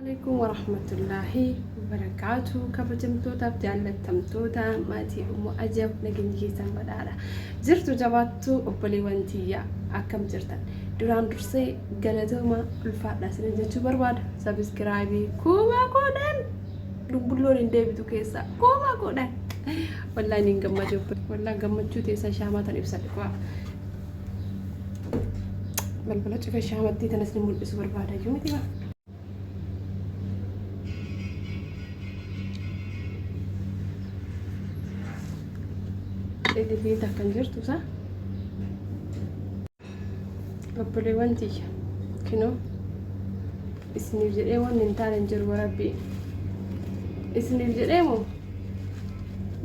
Alaikum warahmatullaahi wabarakaatu. Kabajamtootaaf jaallattamtoota maatii Ummu Ajab, nageenyi keessan badhaadha. Jirtu jabaattu obboleewwan tiyya, akkam jirtan? Duraan dursee galatooma, ulfaadha isinin jechuu barbaada. Sabiskiraayibii 10,000, dubbulloon hin deebitu keessaa 10,000. Wallaahi niin gammade, wallaahi gammachuu teessan shaamaa tan ibsadhe qo'a. Balbala cufe, shaamattii tanas ni mul'isu barbaada iyyuu miti maa. Ililiin takka hin jirtu isaa. Obboleewwan tiyya, kinoo isiniif jedhee wanni hin taane hin jiru. Rabbii isiniif jedhee moo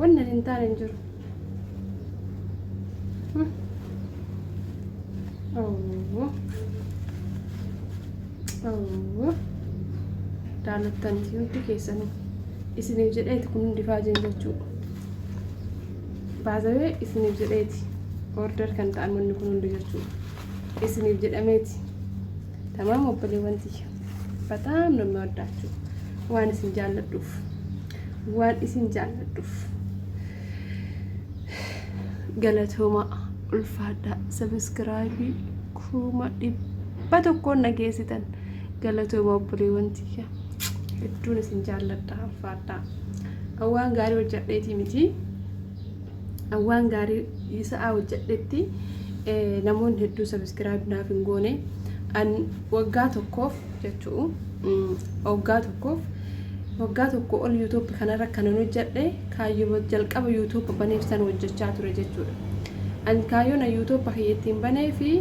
wanni hin taane hin jiru. Daalattaniiti hundi keessanuu, isiniif jedheeti kun hundi faajeen jechuu baazawee, isiniif jedheeti order kan ta'an wanni kun hundi jechuu, isiniif jedhameeti. Tamaam, obboleewwan tiyya, bataam namni waddaachuu waan isin jaalladhuuf, waan isin jaalladhuuf galatooma, ulfaadhaa. Sabiskiraayibii 100,000 nageessitan, galatooma obboleewwan tiyya, hedduun isin jaalladha, ulfaadhaa. Waan gaarii hojjadheetii miti, waan gaarii sa'aa hojjadhetti namoonni hedduu subscribe naaf hin goone. An waggaa tokkoof jechuu, waggaa tokkoof, waggaa tokko ol YouTube kanarra kanan hojjadhe kaayyoo jalqaba YouTube baneef san hojjechaa ture jechuudha. An kaayyoon YouTube kiyya ittiin banee fi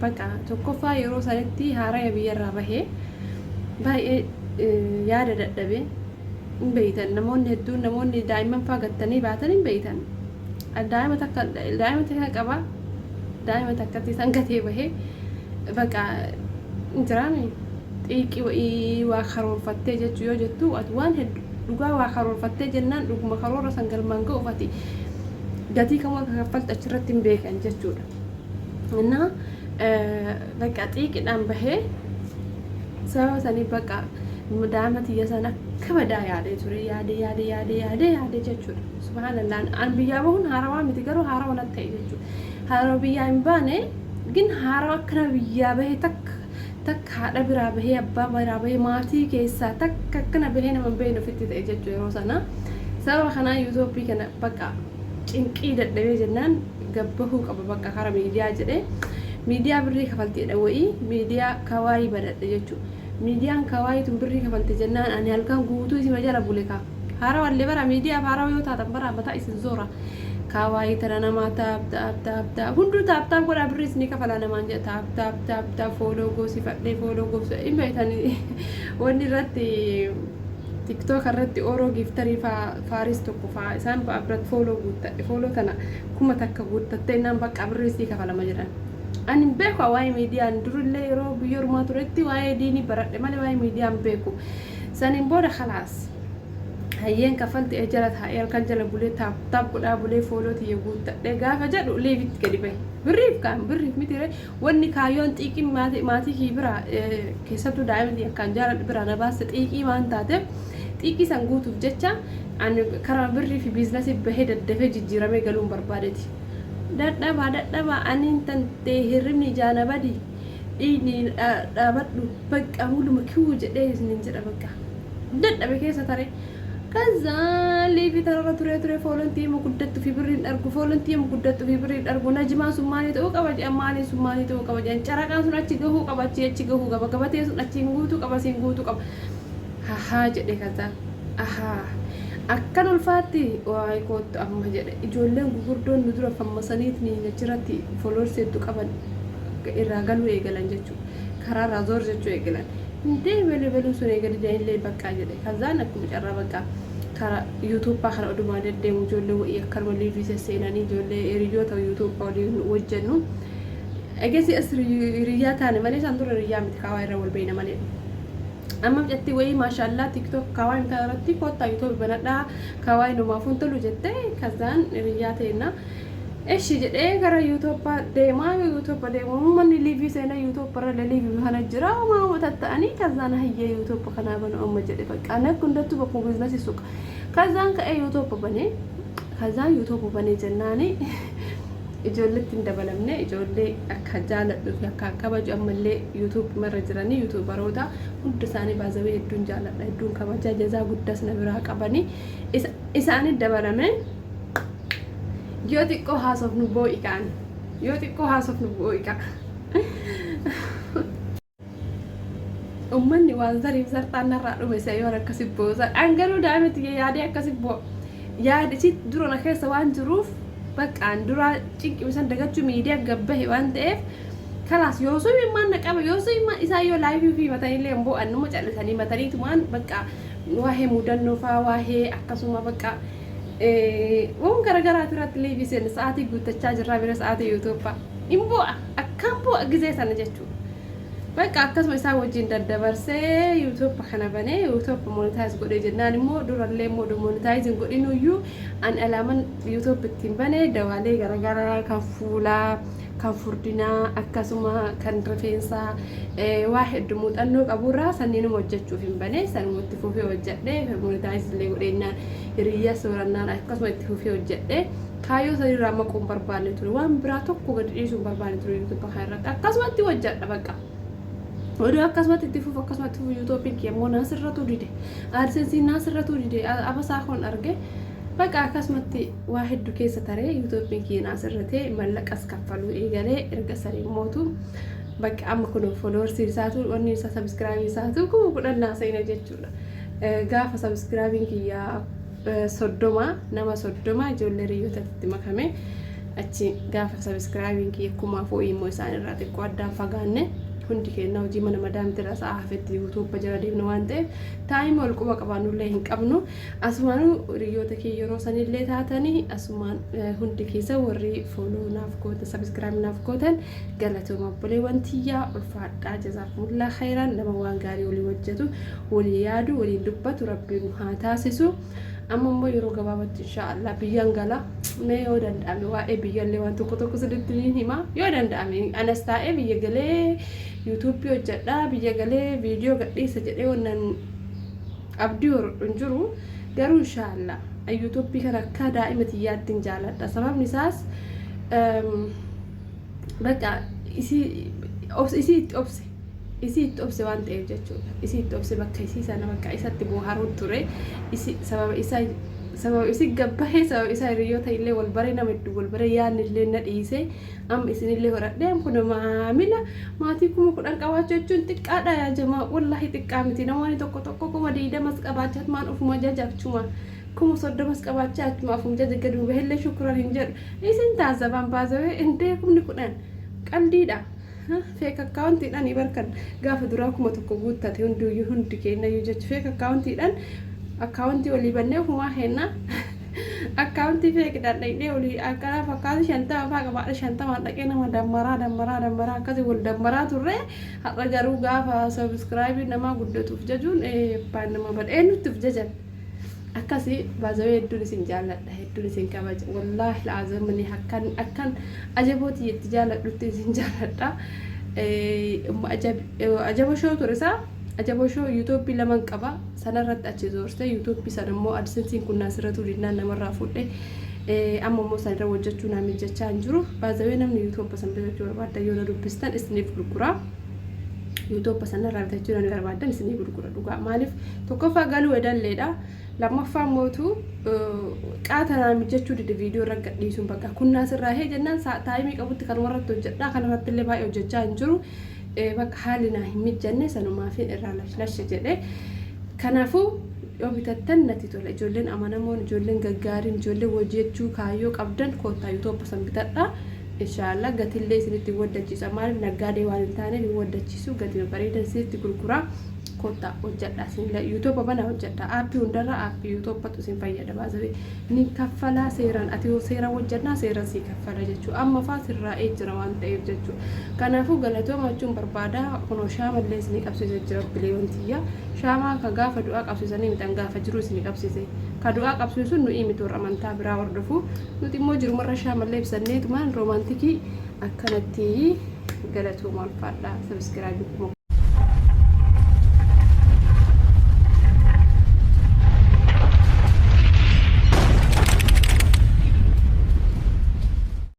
baqa tokkoffaa yeroo sanitti haaraya biyyarraa bahee baay'ee yaada dadhabe hin beeytan. Namoonni hedduun, namoonni daa'imman faa gattanii baatan hin beeytan. Daa'ima takka, daa'ima takka qaba, daa'ima takkatti san gatee bahee baqa hin jiraami. Xiiqii wa'ii waa karoorfattee jechuu yoo jettu, ati waan hedduu dhugaa waa karoorfattee jennaan, dhuguma karoora san galmaan ga'uuf ati gatii kamuu akka kaffaltu achirratti hin beekan jechuudha. Innaa baqa xiiqidhaan bahee sababa sanii baqa daa'ima tiyya sana akka badaa yaadee ture, yaadee yaadee yaadee yaadee yaadee jechuudha. Subhaanallah, an biyyaa bahuun haarawaa miti, garuu haarawa natti ta'e jechuudha. Haarawa biyyaa hin baane, gin haarawa akkana biyyaa bahee takka takka haadha biraa bahee, abbaa biraa bahee, maatii keessaa takka akkana bahee nama hin beekne ofitti ta'e jechuudha yeroo sana. Sababa kanaa yuutuubii kana bakka cinqii dadhabee jennaan gabbahuu qaba bakka kara miidiyaa jedhee, miidiyaa birrii kafaltiidha wa'ii miidiyaa kawaayii banadhe jechuudha. Miidiyaan kawaayii tun birrii kafalte jennaan ani halkan guutuu isima jala bule kaa. Haarawallee bara miidiyaaf haarawa yoo taatan bara mataa isin zoora. Kawaayii tana namaa tap tap tap tap, hunduu tap tap godhaa, birrii isinii kafalaa namaan jedha. Tap tap tap tap, follow goosifadhee, follow goosifadhee hin beektanii, wanni irratti TikTok irratti ooroo giftarii faaris tokko faa isaan ba'a biratti follow guuttadhe, follow tana 1000 guuttattee naan bakka birrii sii kafalama jedhan. Ani hin beeku waa'ee miidiyaan, durillee yeroo biyya ormaa turetti waa'ee diinii baradhe malee waa'ee miidiyaa hin beeku. Saniin booda khalaas. Hayyeen kaffalti jala taa'ee halkan jala bulee tap tap godhaa bulee follow tiyya guuttadhee gaafa jedhu liveitti gadi bahe. Birriif kaan birriif miti ree, wanni kaayyoon xiiqiin maatii kiyya biraa, keessattuu daa'ima tiyya akkaan jaaladhu biraa na baaste xiiqii waan taateef, xiiqii san guutuuf jecha ani karaa birrii fi biizinasii bahee daddafee jijjiiramee galuun barbaadeeti. Dadhabaa dadhabaa aniin tantee, hirribni ijaa na badi, dhiigni dhaabadhu, bakka muluma kiwuu jedhee isinin jedha, bakka dadhabe keessa tare. Kaza live tanarra turee turee follown tiyya guddattu fi birriin dhargu, follown tiyya guddattu fi birriin dhargu. Najimaan sun maalii ta'uu qaba jedhan, maaliin sun maalii ta'uu qaba jedhan, caraqaan sun achi gahuu qaba, achi achi gahuu qaba, gabatee sun achiin guutuu qaba, asiin guutuu qaba. Hahaa jedhe, kaza ahaa akkan ulfaatti waa'ee koottu amma jedhe, ijoolleen gugurdoon nu dura fammasaniitni achirratti followers hedduu qaban irraa galuu eegalan jechuudha. Karaa irraa zoor jechuu eegalan. Indee beluu beluu sun eegali illee baqqaa jedhe. Kazaan akkuma carraa baqqaa karaa yuutuuppaa kana odumaa deddeemu ijoollee wa'ii akkanuma live sesseenanii, ijoollee hiriyoota yuutuuppaa waliin hojjennu. Egesii as hiriyyaa taane malee isaan dura hiriyyaa miti, kaawaa irra wal beeyna malee. Amma mucattii wayii maashaallah TikTok kaawaa hin irratti koottaa yuutuubii banadhaa, kaawaa inumaaf hin tolu jettee, kazaan hiriyyaa teenna. Eshi jedhee gara YouTube deemaa. Yoo YouTube deemu manni live seenaa, YouTube irra live kana jira maama tatta'anii. Kazaan hayyee YouTube kanaa banu amma jedhe. Bakka ani akka hundattuu bakkuma business suqa. Kazaan ka'ee YouTube banee, kazaan YouTube banee jennaani ijoolletti hin dabalamne. Ijoollee akka jaaladhuu fi akka kabaju ammallee YouTube marra jiranii, YouTuberoota hunda isaanii baazawee hedduun jaaladha, hedduun kabajaa, jazaa guddaas na biraa qabanii isaanii dabalame. Yoo xiqqoo haasofnu boo'i ka'an, yoo xiqqoo haasofnu boo'i ka'a. Uummanni waan zariif zarxaan narraa dhume se'ee waan akkasi boosa. An garuu daa'imatti yaadee akkasi boo yaadisi dura na keessa waan jiruuf, bakka an dura cinqimisan dagachuu miidiyaa gabbahe waan ta'eef, kalaas yoo sun immaan na qaba, yoo sun immaan isaa yoo live fi matanillee hin bo'an, numa callisanii mataniitumaan bakka waa'ee mudannoo faa, waa'ee akkasuma bakka waan garagaraati irratti live seenne sa'aatii guuttachaa jirraa bira sa'aatii YouTube hin bu'a, akkam bu'a gizee sana jechuudha. Bakka akkasuma isaan wajjin daddabarsee YouTube kana banee, YouTube monetize godhee jennaan immoo, durallee immoo monetize hin godhinuyyuu an alaaman YouTube ittiin banee dawaalee garaagaraa kan fuulaa, kan furdinaa, akkasuma kan rifeensaa, waa hedduu muuxannoo qaburraa sanniinuma hojjechuuf hin banee. Sanuma itti fufee hojjedhee monetize illee godheennaan, hiriyyaa soorannaan akkasuma itti fufee hojjedhee, kaayyoo sanirraa maquu hin barbaanne ture, waan biraa tokko gadi dhiisuu hin barbaanne ture. YouTube kana irratti akkasumatti hojjedha bakka. Oduu akkasumatti itti fufu, akkasumatti fufu, YouTubeiin kiyya immoo naasirratu dide, AdSensiin naasirratu dide, abasaa kun arge. Bakka akkasumatti waa hedduu keessa taree YouTubeiin kiyya naasirratee, mallaqas kaffaluu eegalee. Erga sanii mootu bakka amma kun followersii isaatu, wanni isaa, subscribe isaatu 10,000 naa seena jechuudha. Gaafa subscribeiin kiyya 30, nama 30 ijoollee hiriyootatti makame achi, gaafa subscribeiin kiyya 4,000 immoo isaan irraa xiqqoo addaan fagaanne. Hundi keenya hojii mana madaamti irraa sa'a hafetti YouTube jala deemna waan ta'eef, time wal quba qabaannullee hin qabnu. Asumaanuu hiriyoota kee yeroo sanillee taatanii, asumaan hundi keessa warri follow naaf gootan, subscribe naaf gootan, galatooma obboleewwan tiyyaa, ulfaadhaa, jazaakumullah khayran. Nama waan gaarii walii hojjetu, walii yaadu, waliin dubbatu rabbiin haa taasisu. Amma immoo yeroo gabaabatti inshaallah biyyaan gala. Mee yoo danda'ame waa'ee biyyallee waan tokko tokko sirriitti ni hima. Yoo danda'ame anas taa'ee biyya galee YouTube hojjedha, biyya galee viidiyoo gadhiisa jedhee wannan abdii horadhu hin jiru. Garuu inshaallah YouTube kana akka daa'ima tiyyaatti hin jaaladha. Sababni isaas bakka isii itti obse, isii itti obse waan ta'eef jechuudha. Isii itti obse, bakka isii sana bakka isatti bohaaruun ture. Isi sababa isaa, sababa isii gabbahee, sababa isaa hiriyoota illee wal baree, nama hedduu wal baree, yaadni illee na dhiise. Amma isinillee horadhee kun maamila maatii 10,000 qabaachuu jechuun xiqqaadha yaa jamaa, wallaahi xiqqaa miti. Namoonni tokko tokko 20,000s qabaachaa maan ofuma jajachuma, 30,000s qabaachaa achuma ofuma jaja gadi bahillee shukran hin jedhu. Isin taazabaan baazawee indee 10,000 qaldiidha. Fake accountiidhaan barkan gaafa duraa 1,000 guuttate hunduyyuu, hundi kennayyuu jechu fake accountiidhaan account walii bannee ofumaa kenna. Account fakedhaan dhaqnee olii akkana fakkaatu 50 faa qabaadha, 50n dhaqee nama dammaraa dammaraa dammaraa akkasii wal dammaraa turre. Har'a garuu gaafa subscribe namaa guddatuuf jajuun abbaan nama badhee nutti uf jajan. Akkasii baazawee hedduun isin jaalladha, hedduun isin kabaja. Wallaahi laazamni akkan akkan ajabootii itti jaalladhutti isin jaalladha. Ajaba show ture isaa, ajaba show YouTube laman qaba, sanarratti achi zoorsee YouTube sana immoo AdSensiin kun naasirratu dinnaan namarraa fudhe. Amma immoo sanirra hojjechuu naa mijjachaa hin jiru. Baazawee namni YouTube san bitachuu barbaaddan yoo na dubbistan isiniif gurguraa. YouTube sanarraa bitachuu namni barbaadan isinii gurgura dhugaa. Maaliif? Tokkoffaa galuu edalleedha, lammaffaa mootu qaata naa mijjachuu dide. Viidiyoo irra gadhiisuun bakka kun naasirraa hee jennaan time qabutti kanuma irratti hojjedha. Kana irratti illee baay'ee hojjechaa hin jiru, bakka haalli naa hin mijjanne sanumaaf irraa lashe jedhe. Kanaafuu yoo bitattan natti tola. Ijoolleen amanamoon, ijoolleen gaggaariin, ijoolleen hojjechuu kaayyoo qabdan, koottaa YouTube san bitadha. Inshaallah gatillee isinitti hin waddachiisa. Maaliif? Naggaadee waan hin taaneef hin waddachiisu, gatii bareedan isinitti gurgura. Kottaa hojjadhaa, isinillee YouTube banaa hojjadhaa. Aappii hundarra aappii YouTubeatu isin fayyada. Baasawee ni kaffalaa seeraan, ati yoo seeraan hojjannaa seeraan sii kaffala jechuudha. Amma faa sirraa'ee jira waan ta'eef jechuudha. Kanaafuu galatooma jechuun barbaada. Kunoo shaamallee isinii qabsiisee jira obboleewwan tiyya. Shaamaa ka gaafa du'aa qabsiisanii mixan gaafa jiruu isinii qabsiise. Ka du'aa qabsiisuun nu'ii miti, warra amantaa biraa hordofu. Nuti immoo jirumarra shaamallee ibsanneetumaan roomaantikii akkanatti. Galatooma, ulfaadhaa. Subscribe.